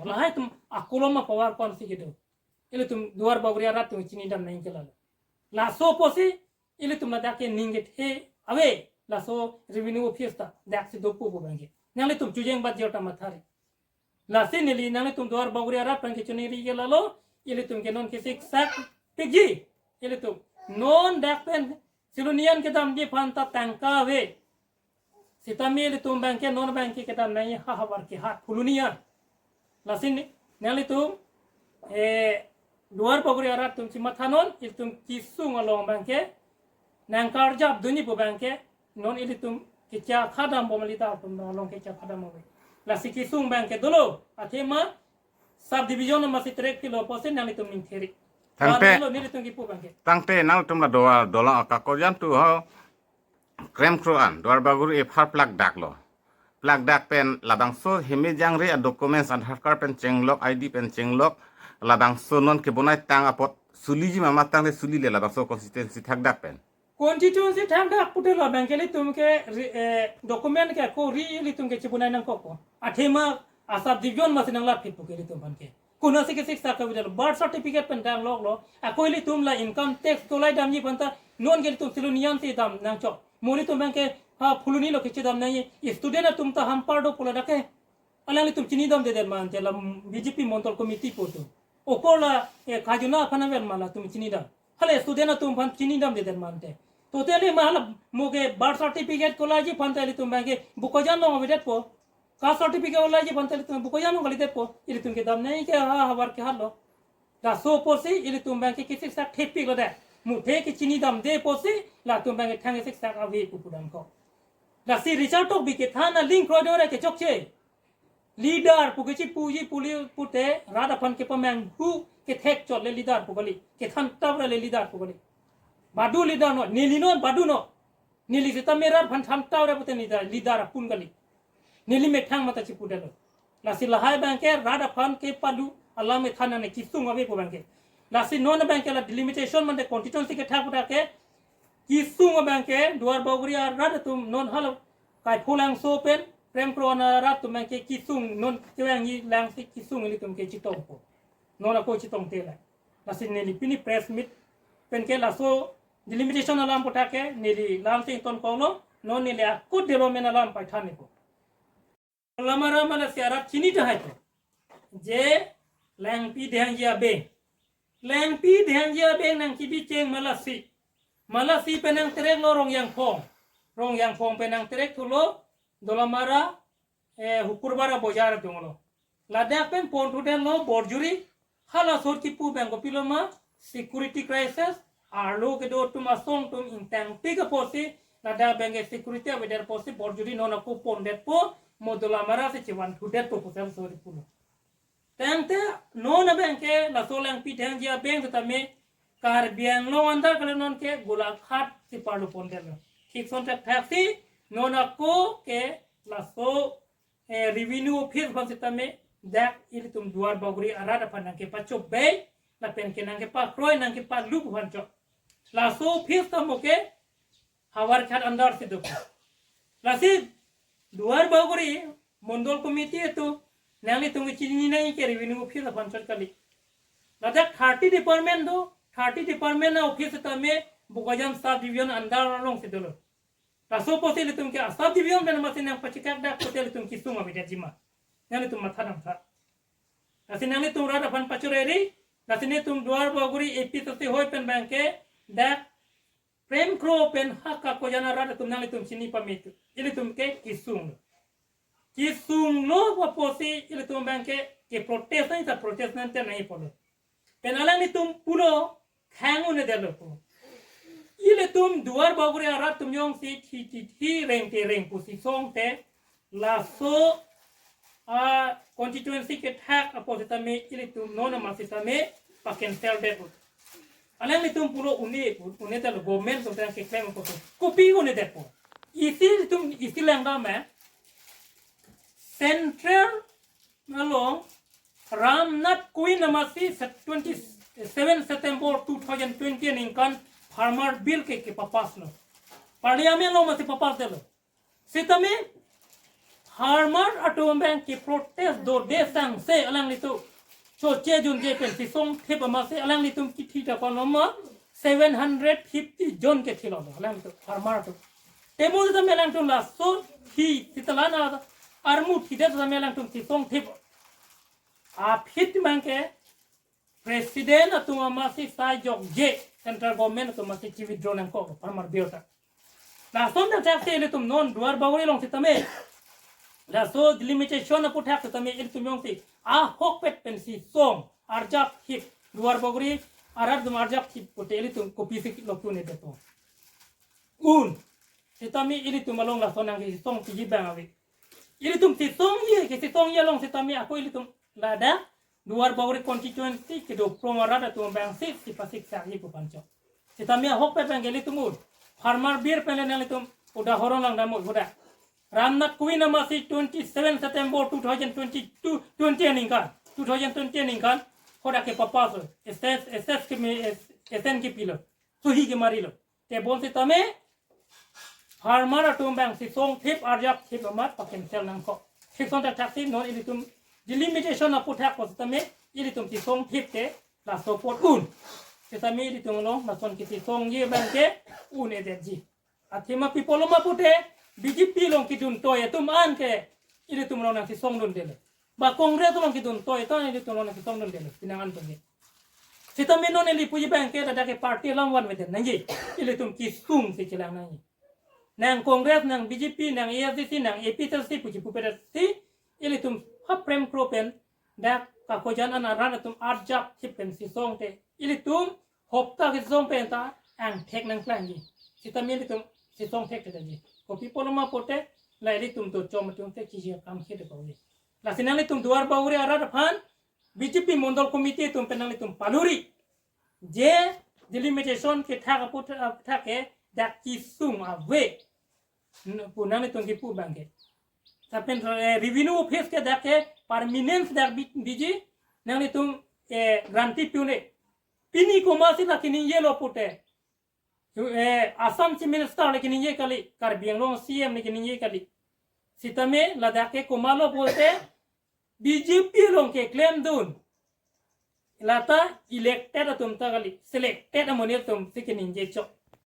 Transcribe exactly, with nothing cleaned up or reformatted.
Lahai atum akolom a-power konsi kedo. Ilitum Duar Bagori arat atum chinidam nangji ke lalo. Laso apotsi ilitum ladak ke ning kethe ave, laso revenue office ta daksi dopo pu abangke. Nanglitum chojeng bajir ta mathari. Lasi neli nanglitum Duar Bagori arat aphan kechoningri ke lalo, ilitum ke non kesiksak pikji. Ilitum non dak pen Silonijan kedamji aphan ta tangka ave. Sitame ilitum abangke non abangke kedam nangji ha havar kehat Phuloni an. Lasi ni, nanglitum, eh, Duar Bagori arat atum chimathanon, ilitum kesung along abangke nangkarjap dunji pu abangke, non ilitum kecha khadam bom, litar atum along kecha khadam bom. Lasi kesung abangke dolo, athema subdivision amatsi terek pilo apotsi nanglitum ning theri. Tangte. Wan lo nelitum kipu abangke. Tangte nangtum la Duar dolang akakojan tu ho. Krem kro an, Duar Bagori ephar plakdak lo. Plakdak pen labangso heme jangre a-documents, Aadhaar card pen chenglok, I D pen chenglok, labangso non kebonai tang apot suliji ma, matang le suli le labangso constituency thakdak pen. Constituency thakdak pute labang ke ilitum ke ri-, eh, document ke ako ri ilitum ke chibonai nangkok ko. Athema a-subdivision amatsi nanglat phit pu ke ilitum aphan ke. Konatsi kesiksak kavidal birth certificate pen danglok lo. Ako ilitum la income tax kolai damji aphan ta non ke ilitum Silonijan si dam nangchok. Mo ilitum abangke ha Phuloni lo kechedam nangji. Student atum ta hampar do pu ladak ke. Alanglitum chinidamdedet ma ante la B J P Mondol Committee pu atum. Okor la, eh, khajona aphan avel ma latum chinidam. Hala student atum aphan chinidamdedet ma ante. Totally ma hala mo ke birth certificate kolaiji aphan ta ilitum abangke Bokajan along avedetpo. Caste certificate kolaiji aphan ta ilitum Bokajan along kalidetpo. Ilitum kedam nangji ke ha havar kehat lo. Laso apotsi ilitum abangke kesiksak thepik lo de. Muthe kechinidamde apotsi latum abangke thang kesiksak ave pu pudam ko. Lasi Richard Tokbi kethan aling kroidore kechokche. Leader pu kechipuji puli pute rat aphan kepamanghu kethek chot le leader pu kali. Kethan tap ra le leader pu kali. Badu leader no, neli non badu no. Neli sitame rat aphan than tap ra pute neli leader apun kali. Neli methang mata chipudelo. Lasi lahai abangke rat aphan kepalu alam ethan ane kesung ave pu abangke. Lasi non abangke la delimitation mande constituency kethak pute ke kesung abangke Duar Bagori arat atum non hala Kaiphu Langso pen Krem kro an arat atum abangke kesung non kevangji alangsi kesung ilitum ke chetongpo. Non ako chetongte la. Lasi neli pini press meet pen ke laso delimitation alam pute ke neli lamsi ingtonkoklo, non neli akut development alam paithan-ikpo. Dolamara Malasi arat chini tahai to. Je Langpi Dengji abeng. Langpi Dengji abeng nangkebicheng Malasi. Malasi pen nangterek lo Rongjangphong. Rongjangphong pen nangterek thulo Dolamara, eh, Hukurbar abojar atum lo. Ladak pen ponthudet lo Borjuri, hala sot kipu abang kopilo ma, security crisis, arlo kedo atum asong atum ingtangpik apotsi, ladak abangke security avedet apotsi, Borjuri non ako pondetpo, mo Dolamara si chevanthudetpo pu sel sot kipulo. Tangte non abangke laso Langpi Dengji abeng setame, Karbi Anglong under kali non ke Golaghat si parlu pondetlo. Thik ason thakthak si, non ako ke laso eh, revenue office aphan setame dak ilitum Duar Bagori arat aphan nangkepachobei, lapen ke nangkepakroi, nangkepalu aphan chot. Laso office ta mo ke Howraghat under si do. Lasi Duar Bagori Mondol Committee atum nanglitum kechini nangji ke revenue office aphan chot kali. Ladak thirty department do, thirty department a-office setame Bokajan sub division under along si dolo. Laso apotsi ilitum ke a-sub division pen amatsi nangpachekak dak pute ilitum kesung avedetji ma. Nanglitum mathadamtha. Lasi nanglitum rat aphan pachoreri, lasi nelitum Duar Bagori A P C C hoi pen abangke dak Krem kro pen ha Kakojan arat atum nanglitum chini pamit. Ilitum ke kesung. Kesunglo apotsi ilitum abangke keprotest nangji ta protest nangte nangji pulo. Pen alanglitum pulo khang un-edetlo pu. Ilitum Duar Bagori arat atum jongsi thi thi thi reng te reng pusi songte laso a-constituency kethak apot setame ilitum non amat setame pa-cancel det pu. Alanglitum pulo un-e pu, un-edetlo, government atum keklem apot. Kopi un-edetpo. Isi ilitum isi langdam eh. Central along Ram Nath Kovind amatsi set-, twenty-seven September two thousand twenty aningkan Farmer Bill ke kepapass lo. Parliament along amatsi papass detlo. Setame Farmer atum abang ke protest dode sangse alanglitum choche junje pen sisong thip amatsi alanglitum kithi ta panom ma seven hundred fifty jon kethilo alanglitum farmer atum. Te mo sitame alangtum laso thi sitala na armu thi det sitame alangtum sisong thip. Aphi abang ke president atum amatsi sai jokje, central government atum amatsi chi withdraw nangkok farmer bill ta. Lason thakthak si ilitum non Duar Bagori along sitame, laso delimitation aputhak sitame ilitum jongsi ahokpet pen sisong arjap thip, Duar Bagori arat atum arjap thip pute ilitum kopisi loktu ne depo. Un, sitame ilitum along lason nangkesisong piji abang ave. Ilitum sisongji, kesisongji along sitame ako ilitum ladak Duar Bagori constituency kedo phrong arat atum abangsi si pasiksaji pu panchok. Sitame ahokpet abang ke ilitum un. Farmer bill pen le nanglitum udahoron lang damut huda. Ramnath Kovind amatsi twenty-seven September two thousand twenty-two, twenty aningkan, two thousand twenty aningkan, hadak ke papass lo, S S, S S ke me, S, S N kepilo, sohi kemarilo. Te bonsitame farmer atum abang sisong thip arjap thip amat pa-cancel nangkok. Sisong thakthak si non ilitum delimitation aputhak ko sitame ilitum sisong thip te laso apot un. Sitame ilitum along lason kesisongji abang ke un-edetji. Athema pi pulo ma pute B J P along kedun toi atum an ke ilitum along nangkesisong dundelo. Ba Congress along kedun toi ta ilitum along nangkesisong dundelo. Pinang an tungge. Sitame non ili puji abang ke ladak ke party alam vanvedet nangji. Ilitum kesung si chelang nangji. Nang Congress, nang B J P, nang A S D C, nang A P H L C puji pupedet si ilitum haprem kro pen dak kakojan an arat atum arjap thip pen sisong te ilitum hopta kesong pen ta angthek nangklangji. Sitame ilitum sisong thekthedetji. Kopi pulo ma pute la ilitum tochom atum te kiji akam khede kove. Lasi nanglitum Duar Bagori arat aphan B J P Mondol Committee atum pen nanglitum paluri. Je delimitation kethak aputhak ke dak kesung ave. N-, pu nanglitum kepu abang ke. Lapen, eh, revenue office ke dak ke permanent dak bi-, biji nanglitum, eh, grantee pi un-e. Pini komatsi la keningjelo pute. Eh, Assam Chief Minister le keningje kali, Karbi Anglong C M le keningje kali. Sitame ladak ke komatlo pute B J P along keklem dun. Lata elected atum ta kali, selected amonit atum si keningje chok.